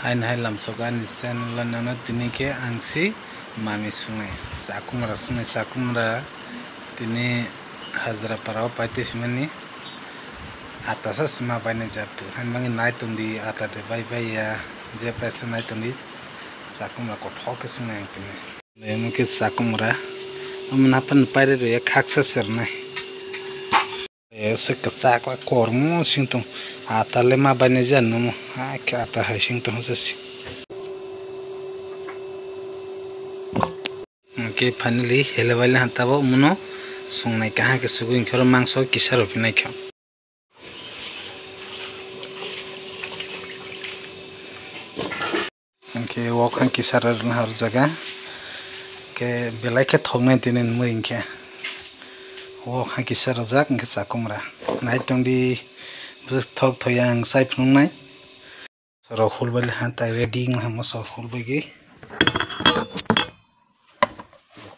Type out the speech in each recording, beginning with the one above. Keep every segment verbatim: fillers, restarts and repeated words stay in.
Aini hai lamsok ani channel o nano tini khe ang si mami sungnai, chakumra sungnai, chakumra tini hajra para o pai twi phimani ata sa sima bai nai jat tu. Haini bagwi nai tongdi, ata de bai bai ya, je paisa nai tongdi, chakumra kothok khe sungnai ang tini. Emo khe chakumra, omo naphano pairwi rwya khaksa sernai. Ese kwchak ba kormo sing tong. Ata le ma bainai jan nomo. Hakhe ata hai sing tong jasi. Hwnkhe finally hele baile han tabo muno songnai kaham khe sugui hwnkhe oro mangso kisa rw phinai khe. Hwnkhe wok hai kisa rwna horjak, hwnkhe belai khe thoknai tini mui hwnkhe. Wok hai kisa rwjak hwnkhe chakumra. Nai tongdi bwswk thok thoyang chai phunuknai. Rok hulbai le ha tai ready wng ha moso hulbai gwi.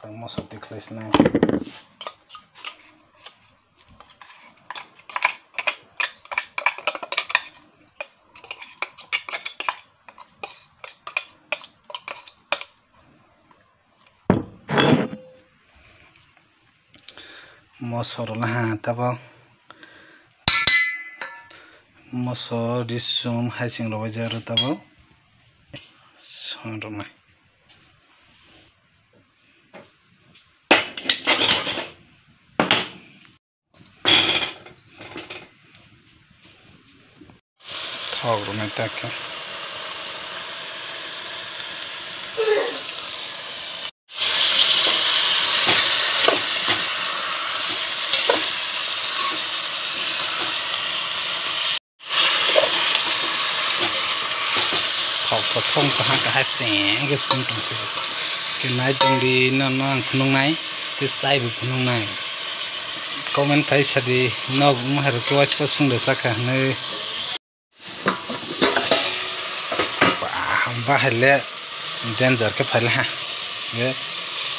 Tang moso tikhlai sinai. Moso rwla ha tabo. Moso risum hai sing rwbaijak rw tabo. Song rwmai. Thok rwmai ta khe. Thok kothong kaham kaham seng khe song tong se. Khe nai tong di, no, no ang phunuk nai, khe chai bo phunuk nai. Comment khai sa di, nok wng hai rok khe waisa song de sa kha hinwi. Ba, bahai le danger khe phai le ha. Ye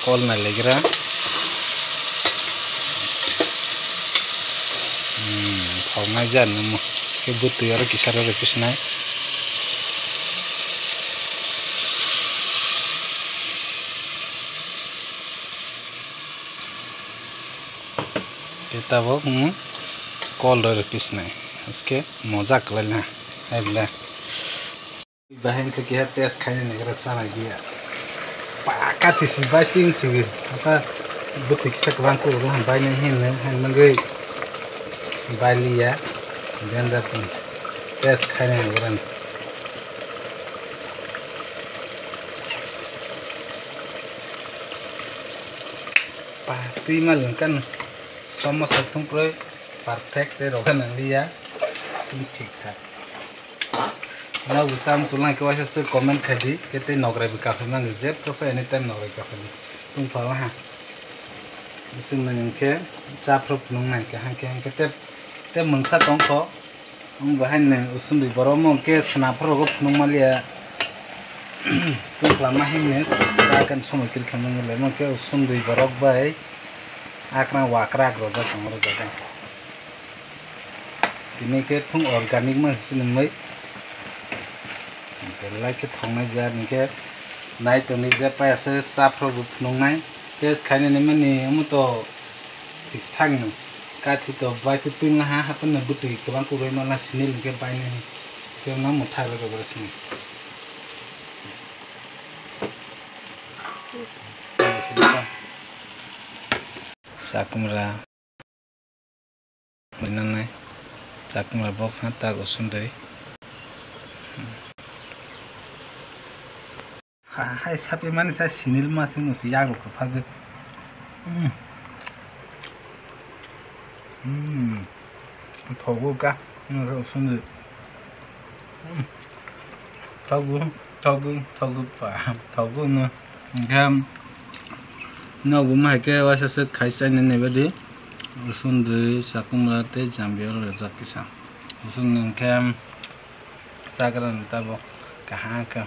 kol nai le gira. Hmm, thok nai jan nung mo. Khe bwtwi aro kisa rw rw phi sinai. Khe tabuk, hmm, kol rw rw phi sinai. Haske moja kwlai na. Hai le. Bahai wngkha keha test khaina nagra chana giya. Paka tisi bai ting sigi. Aka bwtwi kisa kwbang kubur wngkha bainai hinwi hinmagwi bailiya. Jenda tong test khaina nagra. Pa twi mal wngkha no. Somosa thung kwrwi perfect tei rwkha nangliya. Twi thik thak. Nokbo cham chulang khe waisa se comment khai di, khe tei nokrai bo kaphai mangwi, jeb to khe anytime nokrai kaphai di. Tong phala ha. Bising nang khe cha phro phunuk nai khe, ha khe, ha khe tei, tei mungsa tong kho. Ang bo hai nang usundui borok mo khe sna phro go phunuk maliya. Tong phala ma hin ne, sa kan somoi kir khe mangwi lai mo khe usundui borok bai akra wakra rojak tong rojak. Tini khe thung organic ma sini mui. Belai khe thongnai jar ni khe nai tongni je paya se cha phro bo phunuknai. Test khainani mani omo to thik thak no. Kathi to bai khe twing ha, haphano bwtwi kwbang kubui mala sini link khe bainani. Khe no mwthai rw rw sini. Chakumra. Nai chakumra bok ha tak usundui. Ha, hai sapi mani sa sinil ma sing usi yak rok phagwi. Hmm. Hmm. Thogo ka, hmm, usundui. Hmm. Thogo, thogo, thogo pa, thogo no. Hingke nogo ma hai khe waisa se khai chaina nai baidi. Usundui, chakumra tei jambiya rok rwjak kisa. Usundui hingke chagra ni tabok kaham khe.